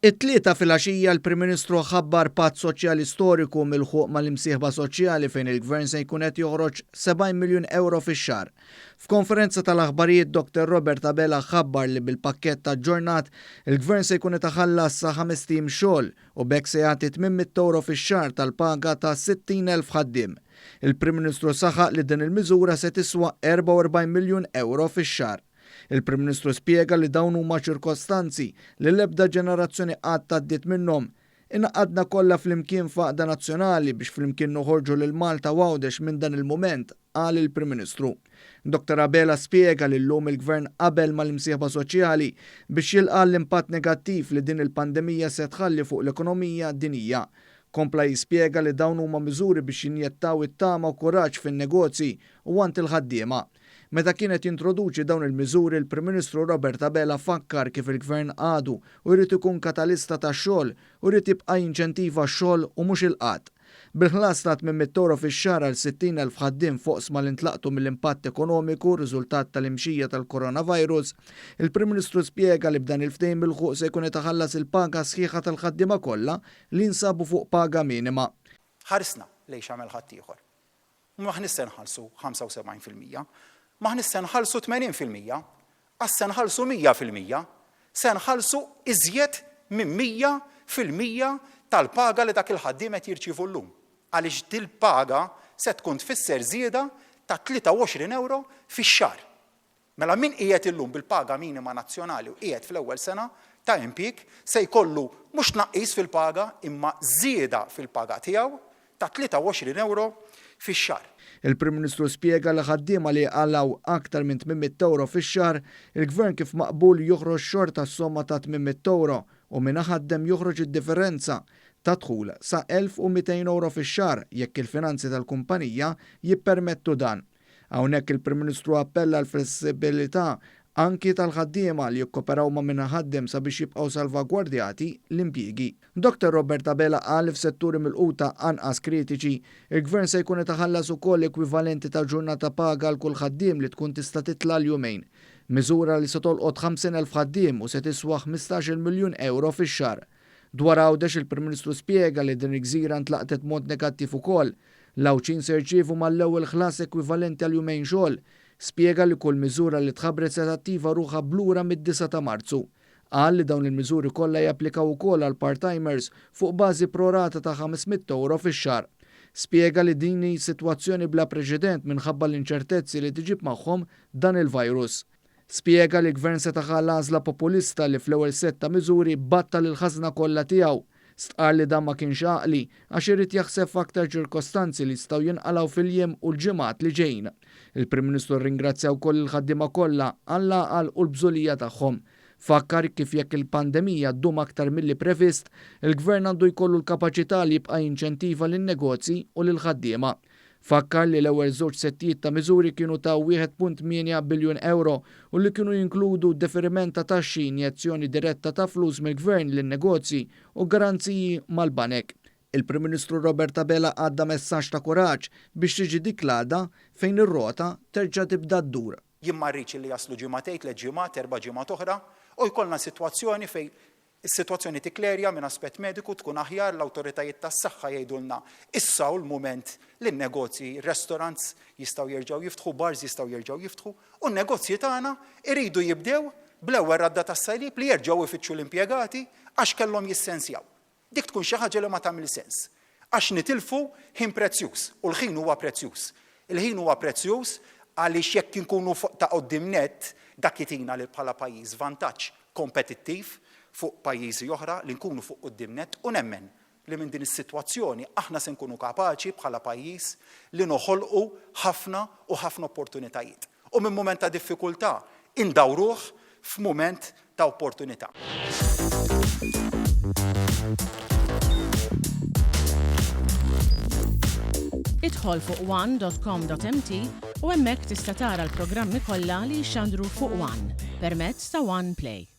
It-Tlieta filgħaxija l-Prim Ministru ħabbar patt soċjali storiku milħuq mal-imsieħba soċjali fejn il-Gvern se jkun qed joħroġ 70 miljun ewro fix-xahar. F'konferenza tal-aħbarijiet Dr Robert Abela ħabbar li bil-pakkett aġġornat, il-Gvern se jkun qed iħallas sa ħamest ijiem xogħol u b'hekk se jagħti 800 ewro fix-xahar tal-paga ta' 60,000 ħaddiem. Il-Prim Ministru saħaq li din il-miżura se tiswa 44 miljun ewro fix-xahar. Il-Prim Ministru spjega li dawn huma ċirkostanzi li l-ebda ġenerazzjoni qatt għaddiet minnhom. Ingħaqadna kollha flimkien f'għaqda nazzjonali biex flimkien noħorġu lil Malta u Għawdex minn dan il-mument, qal il-Prim Ministru. Dottor Abela spjega li llum il-Gvern qabel mal-imsieħba soċjali biex jilqa' għall-impatt negattiv li din il-pandemija se tħalli fuq l-ekonomija dinjija. Kompla jispjega li dawn huma miżuri biex jinjettaw it-tama u kuraġġ fin-negozji u għand il-ħaddiema. Meta kien qed jintroduċi dawn il-miżuri l-Prim Ministru Robert Abela fakkar kif il-Gvern għadu u jrid ikun katalista tax-xogħol u jrid jibqa' jinċentiva x-xogħol u mhux il-qgħad. Bil-ħlas ta' 800 ewro fix-xahar għal 60,000 ħaddiem f'oqsma li ntlaqtu mill-impatt ekonomiku riżultat tal-imxija tal-coronavirus, il-Prim Ministru spjega li b'dan il-ftehim milħuq se jkun qed iħallas il-paga sħiħa tal-ħaddiema kollha li jinsabu fuq paga minima. Ħarisna lejn x'għamel ħaddieħor. M'aħniex se nħallsu 75%, m'aħniex se nħallsu 80%, għax se nħallsu 100%, se nħallsu iżjed minn 100% tal-paga li dak il-ħaddiem qed jirċievu llum, għaliex dil-paga se tkun tfisser żieda ta' 23 ewro fix-xahar. Mela min qiegħed illum bil-paga minima nazzjonali u qiegħed fl-ewwel sena ta' impjieg se jkollu mhux tnaqqis fil-paga imma żieda fil-paga tiegħu ta' 23 ewro fix-xahar. Il-Prim Ministru spjega li ħaddiema li jqalgħu aktar minn 800 ewro fix-xahar, il-Gvern kif maqbul joħroġ xorta s-somma ta' 800 ewro u min iħaddem joħroġ id-differenza ta' dħul sa 1,200 ewro fix-xahar jekk il-finanzi tal-kumpanija jippermettu dan. Hawnhekk il-Prim Ministru appella għall-flessibilità anki tal-ħaddiema li jikkoperaw ma' min iħaddem sabiex jibqgħu salvagwardjati l-impjiegi. Dottor Robert Abela qal li f'setturi milquta anqas kritiċi, il-Gvern se jkun qed iħallas ukoll ekwivalenti ta' ġurnata paga għal kull ħaddiem li tkun tista' titla' għal jumejn. Miżura li se tolqot 50,000 ħaddiem u se tiswa 15-il miljun ewro fix-xahar. Dwar Għawdex il-Prim Ministru spjega li din il-gżira ntlaqtet b'mod negattiv ukoll. L-Għawdxin se jirċievu mal-ewwel ħlas ekwivalenti għal jumejn xogħol. Spjega li kull miżura li tħabbret se tattiva ruħha b'lura mid-disgħa ta' Marzu. Qal li dawn il-miżuri kollha japplikaw ukoll għal part-timers fuq bażi pro rata ta' 500 ewro fix-xahar. Spjega li din hi sitwazzjoni bla preċedent minħabba l-inċertezzi li tiġib magħhom dan il-virus. Spjega li l-Gvern seta' ħa l-għażla populista li fl-ewwel sett ta' miżuri battal il-ħażna kollha tiegħu. Stqarr li dan ma kienx għaqli għax irid jaħseb f'aktar ċirkostanzi li jistgħu jinqalgħu fil-jiem u l-ġimgħat li ġejjin. Il-Prim Ministru rringrazzja wkoll lill-ħaddiema kollha għall-għaqal u l-bżulija tagħhom. Fakkar kif jekk il-pandemija ddum aktar milli previst, il-Gvern għandu jkollu l-kapaċità li jibqa' jinċentiva lin-negozji u lill-ħaddiema. Fakkar li l-ewwel żewġ settijiet ta' miżuri kienu ta' 1.8 biljun ewro u li kienu jinkludu deferiment ta' taxxi, injezzjoni diretta ta' flus mill-Gvern lin-negozji u garanziji mal-banek. Il-Prim Ministru Robert Abela għadda messaġġ ta' kuraġġ biex tiġi dik l-għada fejn ir-rota terġa' tibda ddur. Jien ma rridx li jaslu ġimagħtejn, tlett ġimgħat, erba' ġimgħat oħra u jkollna sitwazzjoni fejn Is-sitwazzjoni tikklerja minn aspett mediku, tkun aħjar, l-awtoritajiet tas-saħħa jgħidulna issa hu l-mument li n-negozji, restaurants jistgħu jerġgħu jiftħu, bars jistgħu jerġgħu jiftħu u n-negozji tagħna jridu jibdew bl-ewwel radda tas-salib li jerġgħu jfittxu l-impjegati għax kellhom jissensjaw. Dik tkun xi ħaġa li ma tagħmilx sens. Għax nitilfu ħin prezzjuż u l-ħin huwa prezzjuż. Il-ħin huwa prezzjuż għaliex jekk inkunu fuq ta' quddiem nett dak itina lil bħala pajjiż vantaġġ kompetittiv fuq pajjiżi oħra li nkunu fuq quddiem nett u nemmen li minn din is-sitwazzjoni aħna se nkunu kapaċi bħala pajjiż li noħolqu ħafna u ħafna opportunitajiet. U minn mument ta' diffikultà indawruh f'mument ta' opportunità. Idħol fuq one.com.mt u hemmhekk tista' tara l-programmi kollha li jixxandru fuq One permezz ta' One Play.